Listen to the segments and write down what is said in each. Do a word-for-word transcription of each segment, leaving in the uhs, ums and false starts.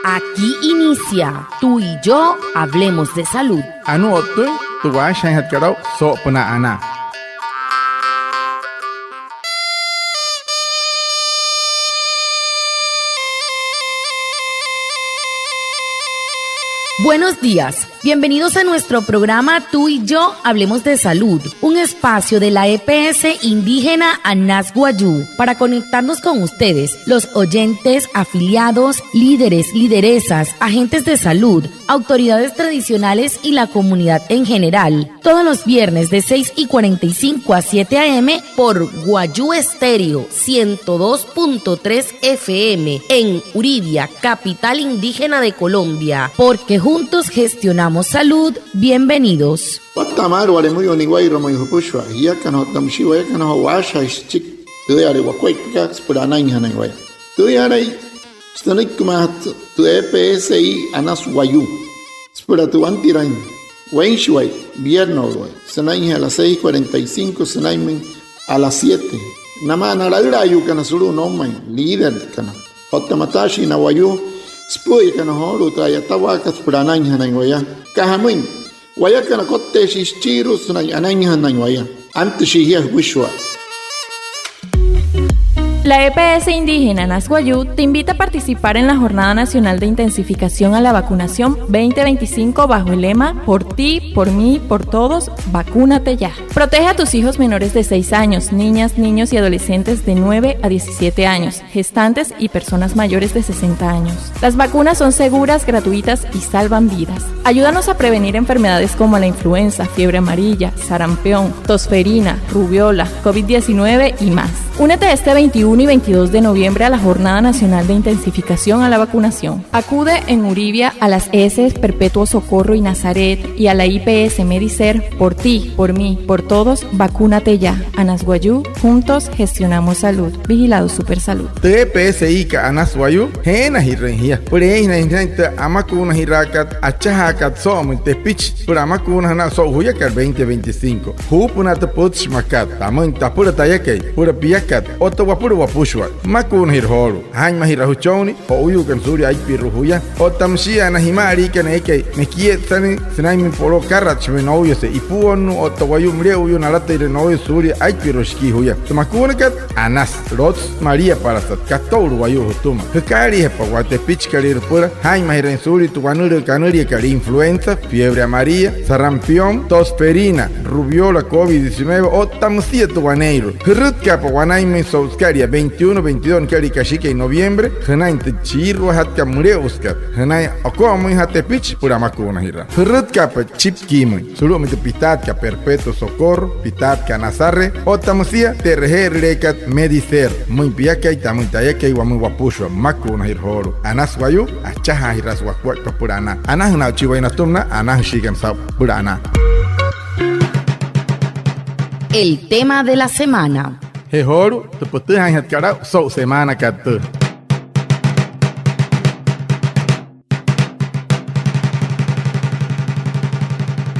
Aquí inicia Tú y yo hablemos de salud. Anuu o'ttüin tü waashajaainjatkat aa'u soo'opünaa anaa. Buenos días. Bienvenidos a nuestro programa Tú y yo hablemos de salud, un espacio de la E P S indígena Anas Wayuu para conectarnos con ustedes, los oyentes, afiliados, líderes, lideresas, agentes de salud, autoridades tradicionales y la comunidad en general. Todos los viernes de seis y cuarenta y cinco a siete a m por Wayuu Estéreo ciento dos punto tres F M en Uribia, capital indígena de Colombia. Porque juntos gestionamos salud. Bienvenidos. Watta'a maalü wale müyuu niwa'irua mayuu jüpüshua jiakana otta müshii wayakana joo waashajaashi süchiki tüüyale wakuaippakat süpüla anainjanain waya. Tüüyalai sünüikimaajatü tü E P S I Anas Wayuu süpüla tü wantiraain weinshiwai, vierno'uluwai, sünainjee a las seis cuarenta y cinco sünainmüin a las siete. Namaa na laülaayuukana sulu'u noumain, líderkana otta mataashii na wayuu süpü'üyakana joolu'u tü a'yatawaakat süpüla anainjanain waya. Aka jamüin, wayakana kotteeshii süchiirua sünain anainjanain waya. Antüshii jia jüpüshua. La E P S indígena Anas Wayuu te invita a participar en la Jornada Nacional de Intensificación a la Vacunación veinte veinticinco bajo el lema Por ti, por mí, por todos, vacúnate ya. Protege a tus hijos menores de seis años, niñas, niños y adolescentes de nueve a diecisiete años, gestantes y personas mayores de sesenta años. Las vacunas son seguras, gratuitas y salvan vidas. Ayúdanos a prevenir enfermedades como la influenza, fiebre amarilla, sarampión, tosferina, rubeola, covid diecinueve y más. Únete este veintiuno y veintidós de noviembre a la Jornada Nacional de Intensificación a la Vacunación. Acude en Uribia a las E S Perpetuo Socorro y Nazaret y a la I P S Medicer. Por ti, por mí, por todos, vacúnate ya. Anas Wayuu, juntos gestionamos salud. Vigilado Supersalud. Tü E P S I kat Anas Wayuu, jeenajirüin jia süpüla eeinjanain jünain tü amakuunajiraakat achajaakat soo'omüin tepichi süpüla amakuunajünaa so'u juyakat veinte veinticinco. Juupünaa tü pütchi makat: tamüin tapüla tayakai, süpüla piakat otta wapüla wapüshua. Makuunajira joolu'u. Jaa'inmajira jüchonnii jo'uyuukana suulia aipirua juya otta müshia na jima'aliikana eekai mekietsatüin sünainmüin poloo akaratshimüin nouyase ipuonnuu otta wayuu müle'uyuu nalateeirua nouyase suulia aipirua shikii juya. Tü makuunakat Anas, lotsü maliapalasat, kato'ulu wayuu jütüma. Jükaaliijapa waya tepichikalüirua süpüla jaa'inmajirüin suulia tü wanülüü kanüliakat influenza, fiebre amarilla, sarampión, tosferina, rubeola, covid diecinueve otta müsia tü waneeirua. Jürütkaapa wanainmüin so'u sükalia veintiuno, veintidós nükalia kashikai noviembre jünain tü chiiruajatkat müle'usükat jünain oko'omüinjaa tepichi süpüla amakuunajiraa. Jürütkaapa chipkiimüin sulu'umüin tü pitaatkat Perpetuo Socorro, pitaatkat Nazaret otta müsia tü e'reje'erüleekat Medicer. Pümüin piakai, tamüin tayakai, wamüin wapüshua. Makuunajira joolu'u. Anas Wayuu, achajaajiraasü wakuaippa süpüla anaa. Anajünaa'uchi waya natüma na anajüshiikana saa'u süpüla anaa. El tema de la semana. Je joolu'u tü pütüjaainjatkat aa'u so'u semaanakat tüü.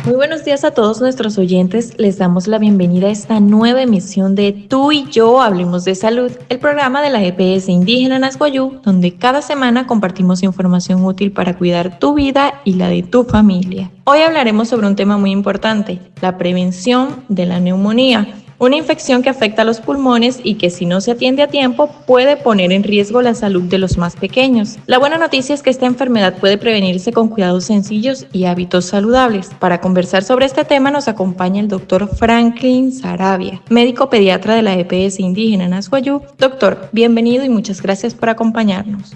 Muy buenos días a todos nuestros oyentes. Les damos la bienvenida a esta nueva emisión de Tú y yo hablemos de salud, el programa de la E P S indígena Anas Wayuu, donde cada semana compartimos información útil para cuidar tu vida y la de tu familia. Hoy hablaremos sobre un tema muy importante, la prevención de la neumonía, una infección que afecta a los pulmones y que, si no se atiende a tiempo, puede poner en riesgo la salud de los más pequeños. La buena noticia es que esta enfermedad puede prevenirse con cuidados sencillos y hábitos saludables. Para conversar sobre este tema nos acompaña el doctor Franklin Sarabia, médico pediatra de la E P S indígena Anas Wayuu. Doctor, bienvenido y muchas gracias por acompañarnos.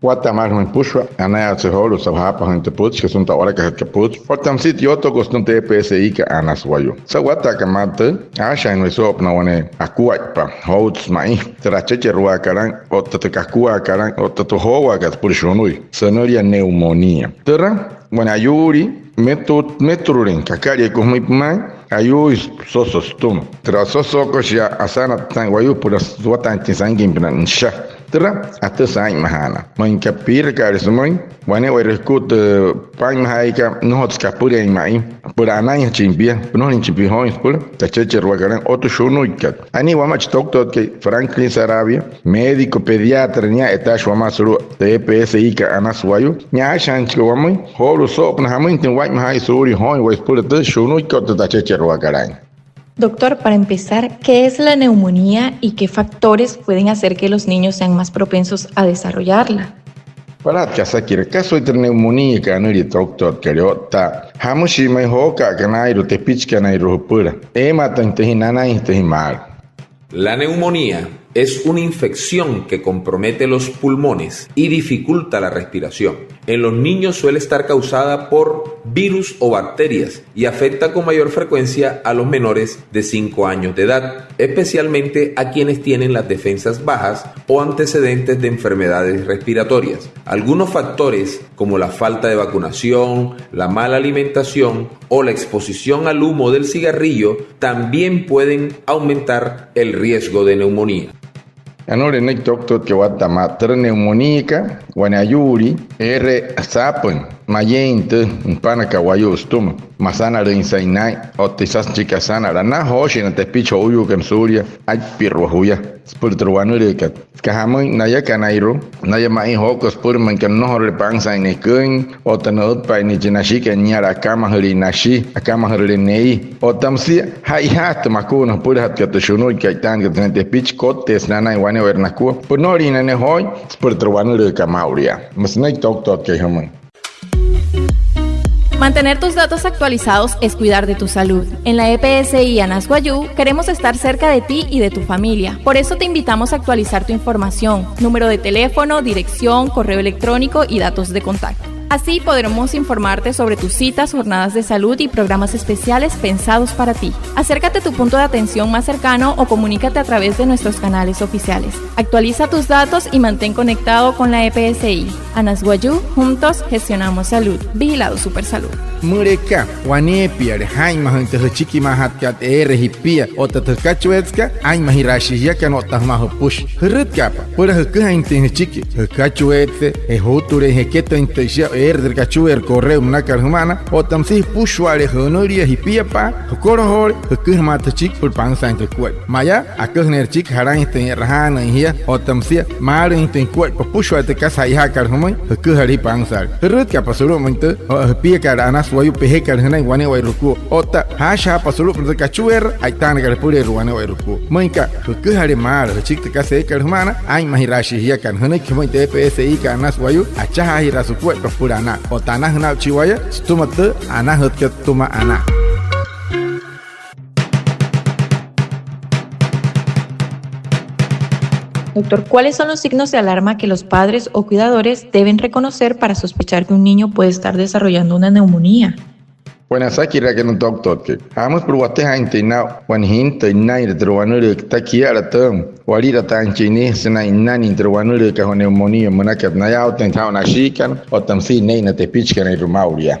Watta'a maalü jümüin jüpüshua, anayaawatse joolu'u saa'u jaapajüin tü pütchikat sütüma tü a'walakajütkat pütchi. Otta müsia tü yootokot sütüma tü E P S I kat Anas Wayuu. Saa'u watta'akat maalü tüü, aashajaain waya soo'opünaa wane akuaippa, joutsü ma'i, türa achacheruaakat aa'in, otta tü kakuaakat aa'in, otta tü joowaakat süpüla shunui, sünülia neumonía. Türa wane ayuulii, metu-, meturulin kakalia kua jümüin pümaain, ayuuisü soso sütüma. Türa ososookot, shia asanat saa'in wayuu süpüla suwataainjatüin sainküinpünaa nüsha. Türa atüsü aa'inmajaanaa. Müin aka piiraka'ale sümüin, wane'ewai jukua tü paa'inmajaayakat, nnojotsü kapüleein ma'i süpüla anainjachin pia, nnojolüinjachin pia jooin süpüla tü achecheruakalaain otta shunuikat. Anii wamaa chi toktotkai Franklin Sarabia, médico pediatra, nia a'yataashi wamaa sulu'u tü E P S I-kat Anas Wayuu, nia aashajaainjachika wamüin joolu'u soo'opünaa jamüinjatüin waa'inmajaaya suulia jooin waya süpüla tü shunuikat otta tü achecheruakalaain. Doctor, para empezar, ¿qué es la neumonía y qué factores pueden hacer que los niños sean más propensos a desarrollarla? Palajatka asakiraa, ¿kasa tü neumoniakat anülia toktotkalee otta jamüshii ma'i jooka'aka naa'irua tepichikanairua jüpüla eemaatüinjatüin jia, nanainjatüin jia maalü? La neumonía es una infección que compromete los pulmones y dificulta la respiración. En los niños suele estar causada por virus o bacterias y afecta con mayor frecuencia a los menores de cinco años de edad, especialmente a quienes tienen las defensas bajas o antecedentes de enfermedades respiratorias. Algunos factores, como la falta de vacunación, la mala alimentación o la exposición al humo del cigarrillo, también pueden aumentar el riesgo de neumonía. Anuu nünüiki toktotkai watta'a maa türa neumoniakat, wane ayuulii eere saapüin mayeein tü nüpanakat wayuu sütüma, masanalüinsain naa'in otta isasü nüchiki asanalaa. Anajooshii na tepichi jo'uyuukana suulia aipirua juya süpüla tü wanülüükat. Süka jamüin, nayakanairua naya ma'i jooko süpüla, müin aka nnojorule pansaain neküin otta nü'ütpa'ainnüin chi nashikat, niala akamajülii nashi, akamajürüle ne'i, otta müsia ja'ijaasü tü makuuna jüpülajatkat tü shunuikat, e'itaanaka tü tepichi, kotteesü nanain wane'ewai nakua, pünoliina ne'e jooin süpüla tü wanülüükat maa'ulu yaa. Müsü nünüiki toktotkai jümüin. Mantener tus datos actualizados es cuidar de tu salud. En la E P S I Anas Wayuu queremos estar cerca de ti y de tu familia. Por eso te invitamos a actualizar tu información, número de teléfono, dirección, correo electrónico y datos de contacto. Así podremos informarte sobre tus citas, jornadas de salud y programas especiales pensados para ti. Acércate a tu punto de atención más cercano o comunícate a través de nuestros canales oficiales. Actualiza tus datos y mantén conectado con la E P S I. Anas Wayuu, juntos gestionamos salud. Vigilado Supersalud. Müleka waneepiale jaa'inmajüin tü jüchikimaajatkat eere jipia otta tü jükachueetsekat, aa'inmajiraashii jiakana otta jümaa jüpüshi. Jürütkaapa süpüla jüküjainjatüin jüchiki, jükachueetse, je juutuleein jeketüinjatüin shia eere tü kachueerü correo münakat jüma'ana, otta müsia jüpüshua'ale jünülia jipiapa'a, jükolojoole, jüküja jümaa tü jüchiki süpüla pansaain tü jukuaippa. Mayaa aküjüneerü jüchiki jalainjatüin e'rajaanüin jia otta müsia maalüinjatüin jukuaippa, jüpüshua'ale tü kasa ja'ijakat jümüin, jüküjale jia pansaain. Jürütkaapa sulu'umüin tü jipiakat Anas Wayuu pejekat jünain wane'ewai lukua otta jaashajaapa sulu'upünaa tü kachueerü a'itaanakat jüpüleerua wane'ewai lukua. Müin aka jüküjale maalü jüchiki tü kasa eekat jüma'ana, aa'inmajiraashii jiakana. Jünüiki jümüin tü E P S I-kat Anas Wayuu, achajaajiraasü jukuaippa süpüla anaa otta anajüna aa'uchi waya sütüma tü anajütkat sütüma anaa. Doctor, ¿cuáles son los signos de alarma que los padres o cuidadores deben reconocer para sospechar que un niño puede estar desarrollando una neumonía? Wane asakiraaka nünüiki toktotkai. Jamüsü süpüla watüjaainjatüin naa'u wane jintüi nünainre tü wanülüükat, takiala tüü, walirataainjachin neejasü naa'in nünain tü wanülüükat joo neumonía münakat, nayaawateeinjatü jaa'u nashiikana otta müsia ne'e na tepichikanairua maa'ulu yaa.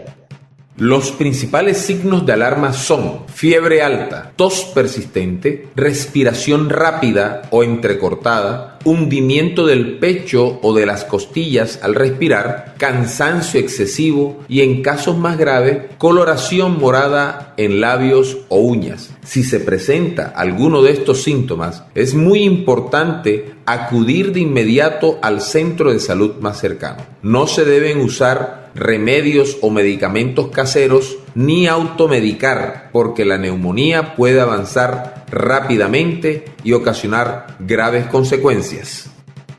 Los principales signos de alarma son fiebre alta, tos persistente, respiración rápida o entrecortada, hundimiento del pecho o de las costillas al respirar, cansancio excesivo y, en casos más graves, coloración morada en labios o uñas. Si se presenta alguno de estos síntomas, es muy importante acudir de inmediato al centro de salud más cercano. No se deben usar remedios o medicamentos caseros ni automedicar, porque la neumonía puede avanzar rápidamente y ocasionar graves consecuencias.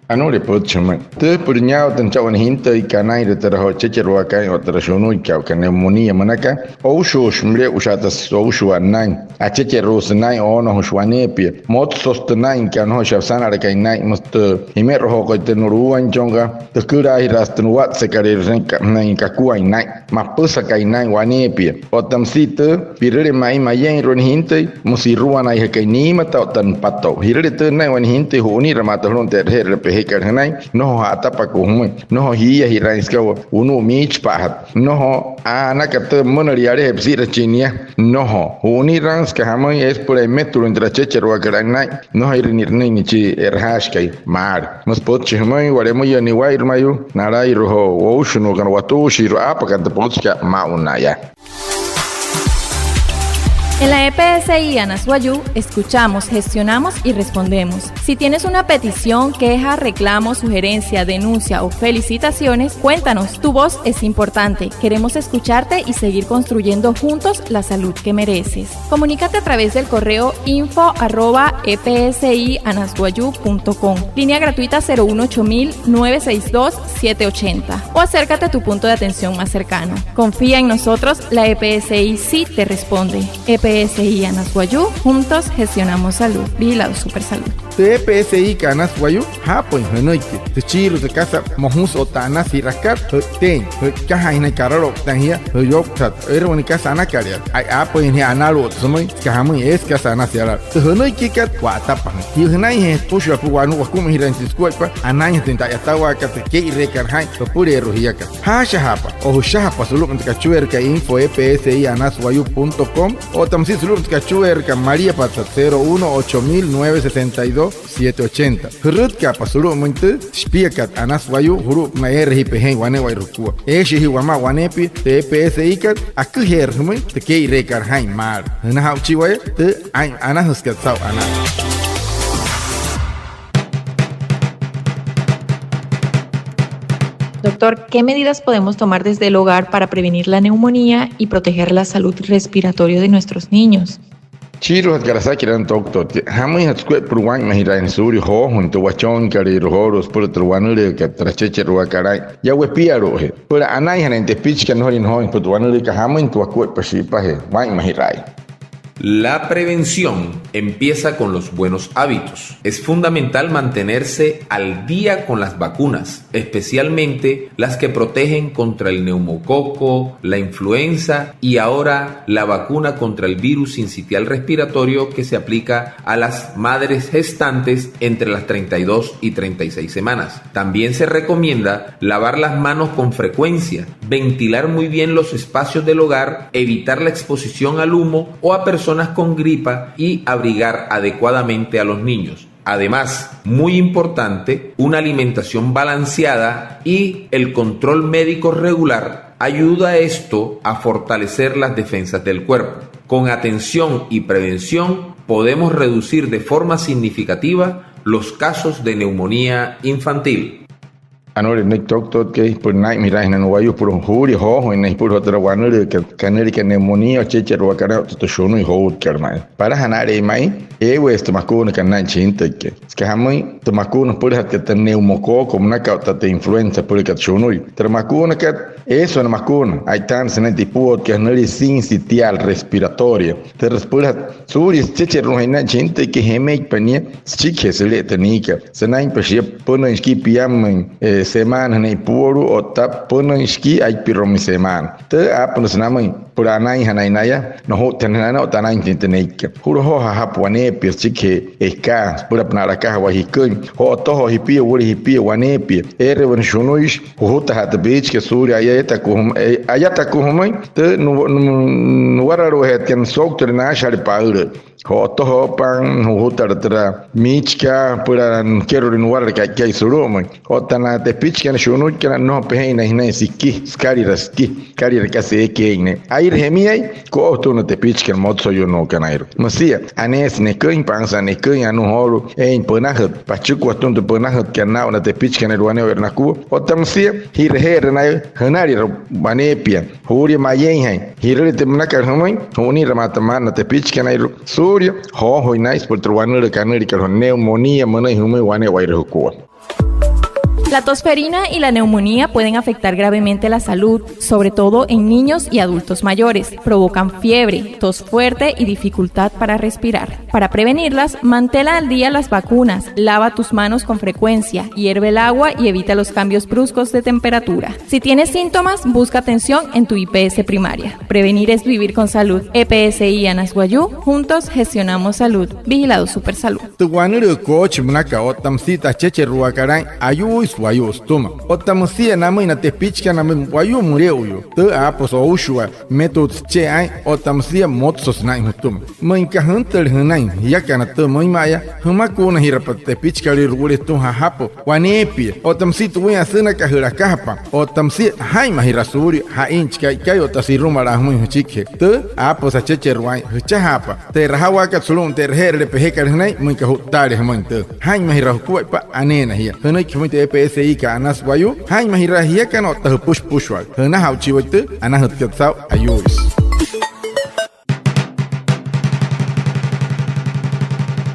Anuu pütchi jümüin. Tü süpüla niyaawateena chaa wane jintüikai nünainre türa joo achecheruakai otta türa shunuikai, aka neumonía münakat, oushuushi müle'ushaata, oushuwaa nünain, achecheruusü naa'in, oonojüshi waneepia, motsosü tü naa'inkat, nnojoishi asanalakai naa'in, müsü tü jime'rojookai tü nu'luwainchonka, tükülaajiraasü tü nuwatsekalee nünain kakuain naa'in, mapüsakai naa'in waneepia. Otta müsia tü, pi'rüle ma'i mayeinrua wane jintüi, müsü iruwanaijakai niimata otta nüpato'u. Ji'rüle tü nünain wane jintüi, ju'uniramaata sulu'umüin tü e'reje'erüle peje eekai jünain, nnojo ja'atapakuu jümüin, nnojo jiiyajiraain süka wunu'u miichipa'ajat, nnojo aa anaka tü, müna yalajee püsi'rachin nia, nnojo. Ju'uniraain süka jamüin, eesü süpüla emetuluin tü achecheruakat anain, nnojoire ni'rüin chi e'rajaashikai maalü. Müsü pütchi jümüin, wa'lemüyüa niwairü mayuu, nalairu'u joo woushinuukana, watuushiirua aapakana tü pütchikat maa'ulu naya. En la E P S I Anas Wayuu, escuchamos, gestionamos y respondemos. Si tienes una petición, queja, reclamo, sugerencia, denuncia o felicitaciones, cuéntanos. Tu voz es importante. Queremos escucharte y seguir construyendo juntos la salud que mereces. Comunícate a través del correo info arroba E P S I Anas Wayuu punto com. Línea gratuita cero uno ocho mil nueve seis dos siete ochenta. O acércate a tu punto de atención más cercano. Confía en nosotros, la E P S I sí te responde. E P S I Anas Wayuu, juntos gestionamos salud. Vigilado Supersalud. Tü E P S I kat Anas Wayuu, jaapüin jünüiki süchiirua tü kasa mojusü otta anasü ji'rakat, jü'iteein, jü'ikajaain jünain, karalouktain jia, jüyouktüjat, eere wane kasa anakalia, aapüin jia analu'ut sümüin, süka jamüin, eesü kasa anasü yalala. Tü jünüikikat, wa'atapajüin. Jia jünainjee süpüshua süpüla wakumajiraain tü sükuaippa anainjatüin tü a'yatawaakat, tü kee'ireekat jaa'in jüpüleerua jiakat. Jaashajaapa o jüshajapa sulu'umüin tü kachueerakat info E P S I Anas Wayuu punto com otta müsia sulu'umüin tü kachueerakat maliapatsat cero uno ocho mil nueve sesenta y dos siete ochenta. Jürütkaapa sulu'umüin tü shipiakat Anas Wayuu, julu'upünaa eere jia pejeein wane'ewai jukua. Eeshii jia wamaa waneepia tü E P S I kat aküjeerü jümüin tü kee'ireekat jaa'in maalü. Jünaja'uchi waya tü aa'in anajüsükat saa'u anaa. Doctor, ¿qué medidas podemos tomar desde el hogar para prevenir la neumonía y proteger la salud respiratoria de nuestros niños? Süchiiruajatkat asakiraain tü doctor, jamüinjatü sukuaippa süpüla waa'inmajiraain suulia joojüin tü wachonkalüirua joolu'u süpüla tü wanülüükat, tü achecheruakat aa'in, yaa wepialu'ujee süpüla anainjanain tü tepichikana, nnojolüin jooin süpüla tü wanülüükat, jamüin tü wakuaippa shi'ipajee waa'inmajiraain. La prevención empieza con los buenos hábitos. Es fundamental mantenerse al día con las vacunas, especialmente las que protegen contra el neumococo, la influenza y ahora la vacuna contra el virus sincitial respiratorio que se aplica a las madres gestantes entre las treinta y dos y treinta y seis semanas. También se recomienda lavar las manos con frecuencia, ventilar muy bien los espacios del hogar, evitar la exposición al humo o a personas con gripa y abrigar adecuadamente a los niños. Además, muy importante, una alimentación balanceada y el control médico regular ayuda esto a fortalecer las defensas del cuerpo. Con atención y prevención podemos reducir de forma significativa los casos de neumonía infantil. Anuu nünüiki toktotkai süpüla naa'inmajiraainjanain wayuu süpüla juulia joojüin naya süpüla joo türa wanülüükat kanüliakat neumonía, achecheruakat aa'u otta tü shunui joutkat ma'i. Palaja naa'inree ma'i, eeweesü tü makuunakat naa'in chi jintüikai. Süka jamüin, tü makuuna süpülajatkat tü neumococo münaka otta tü influenza süpülakat shunui. Türa makuunakat, eesü wane makuuna a'itaanüsü sünain tü ipuotkat, nünülia sincitial respiratoria. Türa süpülajatü suulia süchecheru'ujaain naa'in chi jintüikai, jemeitpa nia süchikijee süle'e tü niikat. Sünainpa shia pünüin shikii piammüin, e, semaana jünain ipuolu'u otta pünüin shikii aipiruamüin semaana. Tü aapünüsü namüin süpüla anainjanain naya, noju'ttüin naya otta anainjatüin tü neikat. Ju'lojoo jajapü waneepia süchikijee ekaa, süpülapünaa a'lakajawaa jiküin. Jo'otojoo jipia, wule jipia waneepia. Eere wane shunuishi, jujutajaa tü piichikat suulia ayataku'u jüm-, e, ayataku'u jümüin tü nu-, nu-, nuwaralu'ujeetkana souktüle naashajaale paülüü. Jo'otojoopa, jujutala türa miichikat süpüla nikerolüin nuwarale ka'ikai sulu'umüin. Otta na tepichikana shunuikana, nnojo pejeein naya jünain siki, sükalira siki, sükalira kasa eekai eein ne'e. Aire jemiai, ko'ojatü na tepichikana motsoyuunuukanairua. Müsia, aneesü neküin, pansa neküin, anuu joolu'u eein pünajüt, pachikua atüma tü pünajütkat naa'u na tepichikanairua wane'ewai nakua. Otta müsia, ji'raje'erü naya jünalira waneepia, juulia mayeinjain, ji'rüle tü münakat jümüin, ju'uniramaata ma'i na tepichikanairua suulia joojüin naya süpüla tü wanülüü kanüliakat joo neumonía münüin jümüin wane'ewai jukua. La tosferina y la neumonía pueden afectar gravemente la salud, sobre todo en niños y adultos mayores. Provocan fiebre, tos fuerte y dificultad para respirar. Para prevenirlas, mantén al día las vacunas, lava tus manos con frecuencia, hierve el agua y evita los cambios bruscos de temperatura. Si tienes síntomas, busca atención en tu I P S primaria. Prevenir es vivir con salud. E P S I Anas Wayuu, juntos gestionamos salud. Vigilado Supersalud. Tü wanülüü koochi münaka otta müsia tü achecheruakat aa'in, ayuuisü wayuu sütüma. Otta müsia namüin na tepichikana, namüin wayuu müle'uyuu. Tü, aapüsü oushuwaa, mmetutsü süche'e aa'in, otta müsia motsosü naa'in jütüma. Müin aka jüntüle jünain jiakana tü müinma'aya, jümakuunajirapa tü tepichikalüirua wule sütüma jajapü waneepia. Otta müsia tü wüin asünakat jü'lakajapa. Otta müsia jaa'inmajiraa suulia ja'in chi ka'ikai otta sirumalaa jümüin jüchikijee. Tü, aapüsü achecheru'u aa'in, jüchajaapa. Tü e'rajawaakat sulu'umüin tü e'raje'erüle pejekat jünain, müin aka ju'ttaale jümüin tü. Jaa'inmajiraa jukuaippa, aneena jia. Jünüiki jümüin tü E P S I kat Anas Wayuu, jaa'inmajiraa jiakana otta jüpüshi süpüshua'ale. Jünaja'uchi waya tü anajütkat saa'u, ayuuisü.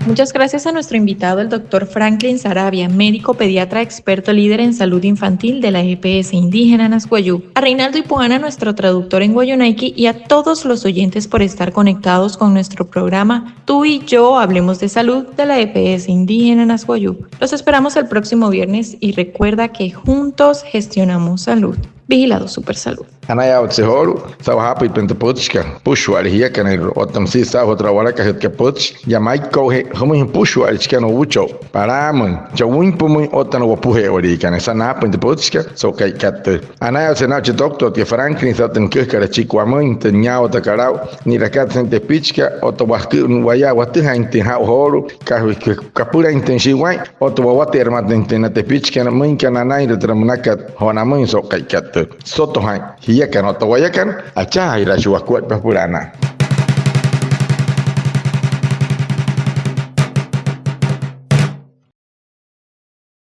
Muchas gracias a nuestro invitado, el doctor Franklin Sarabia, médico pediatra experto líder en salud infantil de la E P S indígena Anas Wayuu, a Reinaldo Ipuana, nuestro traductor en wayuunaiki, y a todos los oyentes por estar conectados con nuestro programa Tú y yo hablemos de salud de la E P S indígena Anas Wayuu. Los esperamos el próximo viernes y recuerda que juntos gestionamos salud. Vigilado Supersalud. Anayaawatsü joolu'u saa'u jaapüitpain tü pütchikat süpüshua'ale jiakanairua otta müsia saa'u joo tü a'walakajütkat pütchi yaa Maiko'ujee, jümüin jüpüshua'ale chikana o'ucho'u, palaamüin, cha'wüinpümüin otta na wopuje'ewaliikana. Esa naapüin tü pütchikat so'u ka'ikat tüü. Anayaawatsü naa'u chi doctorkai Franklin saa'u tü nüküjakat achiki wamüin, tü niyaawatakana aa'u, ni'rakat sünain tepichikat otta wakü-, waya watüjaainjatüin jaa'u joolu'u, ka-, ka-, kapülainjatüin shia waa'in otta wawate'erümatüinjatüin na tepichikana müin aka nanainre türa münakat joo namüin so'u ka'ikat tüü. Soto jaa'in jiakana otta wayakana, achajaajiraashii wakuaippa süpüla anaa.